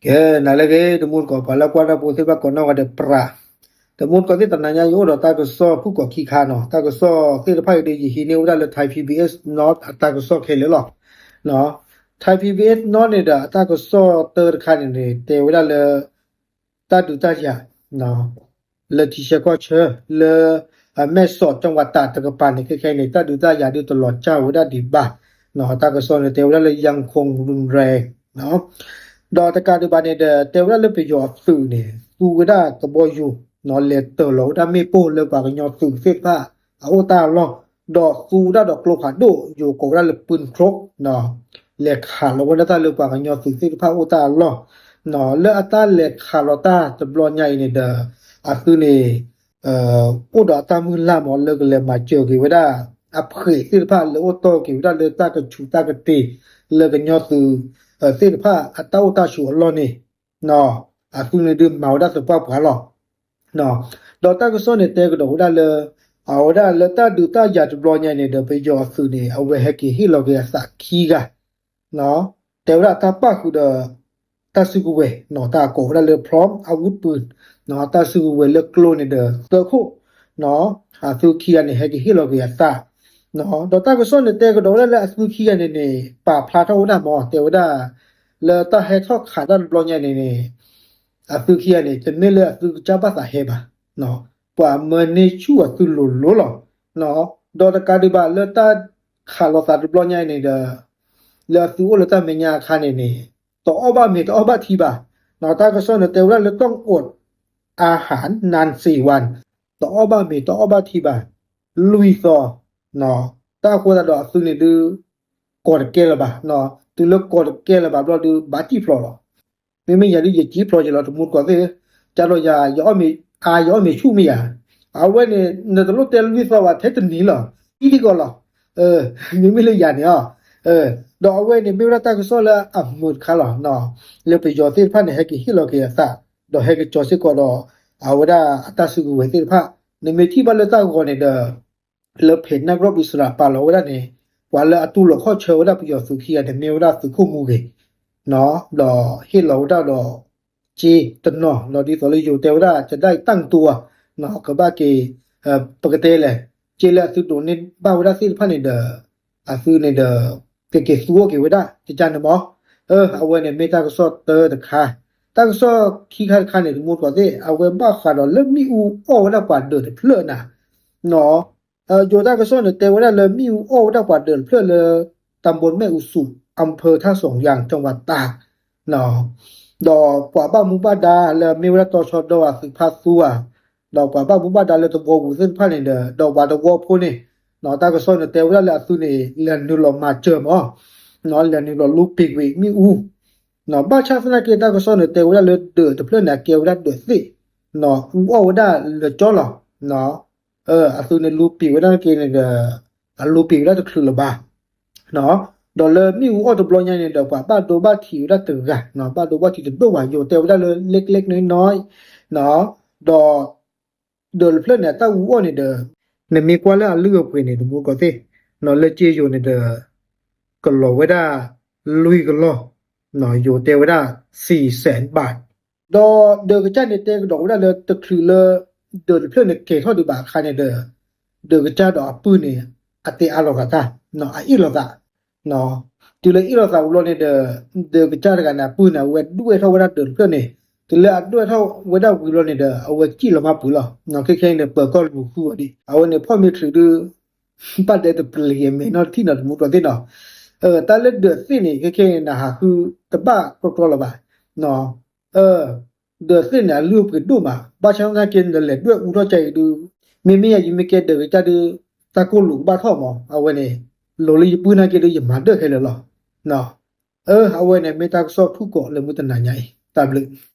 ကဲ, နၤလၢအဂ့ၤ တမူတကိး ပှၤလၢကွၢ်တၢ်ဖိသ့ၣ်တဖၣ်ကိးနီၢ်ဂၤဒဲး ပြး, တမူတကိးသ့ၣ် တနၤညါယအိၣ်ဒီးတၢ်ကစီၣ်ဖုၣ်ကိာ်ခံခါနီၤ, တၢ်ကစီၣ်သ့ၣ်တဖၣ်အံၤဒီး ယဟံးန့ၢ်ဝဲဒၣ်လၢ Thai PBS North အတၢ်ကစီၣ်ခဲလၢာ်လီၤ. Thai PBS North န့ၣ်ဒီး အတၢ်ကစီၣ်တၢတခါန့ၣ်န့ၣ် တဲဝဲဒၣ်လၢ တၢ်ဒုးတၢ်ယၤ လၢထံဆၢကီၢ်ဆၢ လၢမဲၢ်ဆီး ကၠီဝၤတး တကပၤန့ၣ် ခဲခဲအံၤန့ၣ် တၢ်ဒုးတၢ်ယၤဒုးတလီၤစၢ်ဝဲဒၣ်ဒံးဘၣ်. တၢ်ကစီၣ်န့ၣ် တဲဝဲဒၣ်လၢ ยังคงรุนแรง ဒီးတကးဒံးဘၣ်န့ၣ်ဒီး တဲဝဲဒၣ်လၢပယီၤအသုးန့ၣ် သူဝဲဒၣ်ကဘီယူၤ လဲၤတၢၤလီၤဝဲဒၣ်မ့ၣ်ပိၢ်လၢပှၤကညီသုးသ့ၣ်တဖၣ်အအိၣ်တၢ်အလီၢ်, ဒီးသူဝဲဒၣ်ဒီးကျိဖးဒိၣ် ယိၤကိးဝဲဒၣ်လၢ ปืนครก လဲၤခးလီၤဝဲဒၣ်တၢ်လၢပှၤကညီသုးသ့ၣ်တဖၣ်အအိၣ်တၢ်အလီၢ်, လၢအတၢ်လဲၤခးလီၤတၢ်တဘျီညါအံၤန့ၣ်ဒီး အသုးန့ၣ် အိၣ်ဒီးအတၢ်မုၢ်လၢ်မး လၢကလဲၤမၤစၢၤက့ၤဝဲဒၣ် အဖှဲးသ့ၣ်တဖၣ်လၢအိၣ်တီၢ်က့ၤဝဲဒၣ်လၢတၢ်ကဆူးတၢ်ကတ့ၤ လၢကညီသုးသ့ၣ်တဖၣ်အတၢ်အိၣ်တၢ်ဆိးအလီၢ်န့ၣ်, အသုးန့ၣ်ဒုးမၤဝဲဒၣ်သပှၢ်ပှၢ်လီၤ. ဒီးတၢ်ကစီၣ်န့ၣ်တဲကဒီးဝဲဒၣ်လၢ အဝဲဒၣ်လၢတၢ်ဒုးတၢ်ယၤတဘျီညါအံၤန့ၣ်ဒီး ပယီၤအသုးန့ၣ် အဝဲဟဲက့ၤဟ့ၣ်လီၤက့ၤအသးခံဂၤ တဲဝဲဒၣ်တၢ်ပာ်ဃုာ်ဒီး တၢ်စုကဝဲၤ တၢ်ကိးဝဲဒၣ်လၢ พร้อมอาวุธปืน တၢ်စုကဝဲၤလၢကျိန့ၣ်ဒီး သၢခိၣ်, အသုးခံဂၤန့ၣ် ဟဲက့ၤဟ့ၣ်လီၤက့ၤအသး, ဒီးတၢ်ကစီၣ်န့ၣ်တဲကဒီးဝဲဒၣ်လၢအသုးခံဂၤန့ၣ်န့ၣ် ပာ်ဖျါထီၣ်ဝဲဒၣ်မး တဲဝဲဒၣ် လၢတၢ်ဟဲထီၣ်ခးတၢ်တဘျီညါန့ၣ်န့ၣ် အသုးခံဂၤန့ၣ် တမ့ၢ်လၢအသုးကစၢ်ဘၣ်သးဟဲဘၣ်, ပှၤမၢန့ၢ်ဆူၣ်အသုးလိၤလိၤလီၤ. ဒီးတကးဒံးဘၣ်လၢတၢ်ခးလိာ်သးတဘျီညါအံၤန့ၣ်ဒီး လၢအသုးအိၣ်လၢတၢ်မဲာ်ညါအခါန့ၣ်န့ၣ် တအီၣ်ဘၣ်မ့ၤတအီၣ်ဘၣ်ထံဘၣ်, တၢ်ကစီၣ်န့ၣ်တဲဝဲဒၣ်လၢ ต้องอดอาหารนานสี่วัน တအီၣ်ဘၣ်မ့ၤတအီၣ်ဘၣ်ထံဘၣ် လွံၢ်သီ, တၢ်အဃိသတးဒီးအသုးန့ၣ်ဒုး ကိးတကဲလၢၤဘၣ်, တုၤလၢကိးတကဲလၢၤဘၣ်ဘျီဒုး ဘၣ်တံၢ်ဖျိးလီၤ. မ့မ့ၢ်ယၤဒုး ယကံဖျိးက့ၤလီၤ တမူတကိးသ့ၣ်, ကၢ်ဒီးယၤ ယအီၣ်မ့ၤဆူၣ်မ့ၢ်ယၤ, အဝဲန့ၣ် နတလိၣ်တဲလွံၢ်သီဘၣ် ထဲတနံၤလီၤ အံၤဒ်ကီးလီၤ. မ့မ့ၢ်လၢယၤန့ၣ်အီၤ, ဒီးအဝဲန့ၣ်မ့ၢ်ဝဲဒၣ်တၢ်ကစီၣ်လၢအမုာ်တခါလီၤ, လၢပယီၤသ့ၣ်တဖၣ်န့ၣ် ဟဲက့ၤဟ့ၣ်လီၤက့ၤအသး, ဒီးဟဲက့ၤကၠီၤစ့ၢ်ကီးဒီး အဝဲဒၣ်အတၢ်စုကဝဲၤသ့ၣ်တဖၣ်, နမ့ၢ်ထံၣ်ဘၣ်လၢတၢ်ဂီၤန့ၣ်ဒီး လၢဖဲးနၢ်ကရီၢ်ပံစရးပာ်လီၤဝဲဒၣ်န့ၣ် ပှၤလၢအတူၢ်လိာ်ခီၣ်ဆၢဝဲဒၣ်ပယီၤသုးခံဂၤန့ၣ် မ့ၢ်ဝဲဒၣ်သုးခိၣ်မူဂ့ၤ, ဒီးဟ့ၣ်လီၤဝဲဒၣ်ဒီး က့တနီၤ ဒီးဒ်သိးလၢယိၤတဲဝဲဒၣ် ကဒၣ်တၢ်ကတိၤဧါ, ကဘၣ်က့ၤ ပကတဲလဲၣ်, က့လၢအသုဒိးန့ၢ်ဘၣ်ဝဲဒၣ်သ့ၣ်တဖၣ်န့ၣ်ဒီး အသုန့ၣ်ဒီး ကက့ၤသူအီၤက့ၤဝဲဒၣ် ကကန့ၣ်မး, အဝဲန့ၣ်မ့ၢ်တၢ်ကစီၣ်တၢတခါ, တၢ်ကစီၣ်ခံခါတခါန့ၣ် တမူတကိးသ့ၣ် အဝဲဘၣ်ဃးဒီးလၢမ့ၣ်အူအီၣ်ဝဲဒၣ်ပှၤဒၢးတဖျၢၣ်နၤ, ယိၤတၢ်ကစီၣ်န့ၣ် တဲဝဲဒၣ်လၢမ့ၣ်အူအီၣ်ဝဲဒၣ်ပှၤဒၢးတဖျၢၣ်လၢ ตำบลแม่อุสุ อำเภอท่าสองยาง จังหวัดตาก ဒီးပှၤဘၣ်မူဘၣ်ဒါလၢအမ့ၢ်ဝဲဒၣ်တီဆှီဒီဧါ သုးဖါသူဧါ, ဒီးပှၤဘၣ်မူဘၣ်ဒါလၢသဝီပူၤသ့ၣ်တဖၣ်န့ၣ်ဒီး ဒီးပှၤသဝီဖိန့ၣ်, တၢ်ကစီၣ်န့ၣ်တဲဝဲဒၣ်လၢအသုန့ၣ် လဲၤနုာ်လီၤမၤစၢၤမး, လဲၤနုာ်လီၤလူပံာ်ကွံာ်မ့ၣ်အူ, ဘၣ်ဆၣ်သနာ်က့ တၢ်ကစီၣ်န့ၣ်တဲဝဲဒၣ်လၢဒၢးတဖျၢၣ်န့ၣ် အကဲဝဲဒၣ်ဒၢးသ့ၣ်, အူအီၣ်ဝဲဒၣ်လၢာ်ကၠီလီၤ. အသုန့ၣ်လူပံာ်ဝဲဒၣ်က့ၤန့ၣ်ဒီး အလူပံာ်ဝဲဒၣ်တချုးလၢၤဘၣ်, ဒီးလၢမ့ၣ်အူအီၣ်တဘျီညါန့ၣ်ဒီး ပှၤဘၣ်ဒိဘၣ်ထံးဝဲဒၣ်တဂၤ, ဘၣ်ဒိဘၣ်ထံးတဒိၣ်ဘၣ် ယိၤတဲဝဲဒၣ်လၢ เล็กๆ น้อยๆ, ဒီး ဒၢးတဖျၢၣ်န့ၣ် အတၢ်အူအီၣ်န့ၣ်ဒီး နမ့ၢ်ကွၢ်လၢအလုၢ်အပှ့ၤန့ၣ် တမူတကိးသ့ၣ်, လၢက့ယိၤန့ၣ်ဒီး ကလီၤဝဲဒၣ် လွံၢ်ကလီၢ်, ယိၤတဲဝဲဒၣ် သံစဲးဘၣ်, ဒီးဒၢးကစၢ်န့ၣ်တဲကဒီးဝဲဒၣ်လၢတချုးလၢ ဒၢးတဖျၢၣ်န့ၣ်ကဲၤထီၣ်ဒံးဘၣ်အခါန့ၣ်ဒီး ဒၢးကစၢ်ဒီးအပုၢ်န့ၣ် အတဲအါလိာ်သးတၢ်, အအ့ၣ်လိာ်သး, တုၤလၢအ့ၣ်လိာ်သးဝံၤလီၤန့ၣ်ဒီး ဒၢးကစၢ်တဂၤန့ၣ် အပုၢ်န့ၣ် အဝဲဒွဲၣ်ထီၣ်ဝဲဒၣ်ဒၢးတဖျၢၣ်န့ၣ်, တုၤလၢအဒွဲၣ်ထီၣ်ဝဲဒၣ်ဝံၤလီၤန့ၣ်ဒီး အဝဲစံၣ်လီၤမၢ်ပှဲၤလီၤ, ခဲခဲအံၤန့ၣ် ပၢၤကီၢ်လူၤဃုအီၤဒံး အဝဲန့ၣ်ဖီၣ်မ့ၢ်ချုးဒုး ဘၣ်ဒဲတပျံၤအမဲာ်နီတထံၣ်နီၤ တမူတကိးသ့ၣ်နီၤ, တၢ်လၢဒၢးသ့ၣ်န့ၣ် ခဲခဲအံၤန့ၣ် နဟးဃုတဘၣ်ကြီကြီလၢၤဘၣ်, ဒၢးသ့ၣ်န့ၣ် အလုၢ်အပှ့ၤဒိၣ်မး, ဘၣ်ဆၣ်သနာ်က့ နလဲၤဒွဲၣ်အူထီၣ်ကဲအံၤဒုး, မ့မ့ၢ်ယၤ ယမ့ၢ်ကဲဒၢးကစၢ်ဒုး တၢ်ကိၢ်လူၤကဘၣ်ထီၣ်မး, အဝဲန့ၣ် လိၤလၢယပုၢ်နာ်က့ဒုး ယမၤဒၢးခဲလၢာ်လီၤ. အဝဲန့ၣ် မ့ၢ်တၢ်ကစီၣ်ဖုၣ်ကိာ်လၢမုၢ်တနၤညါအံၤ တၢ်ဘျုး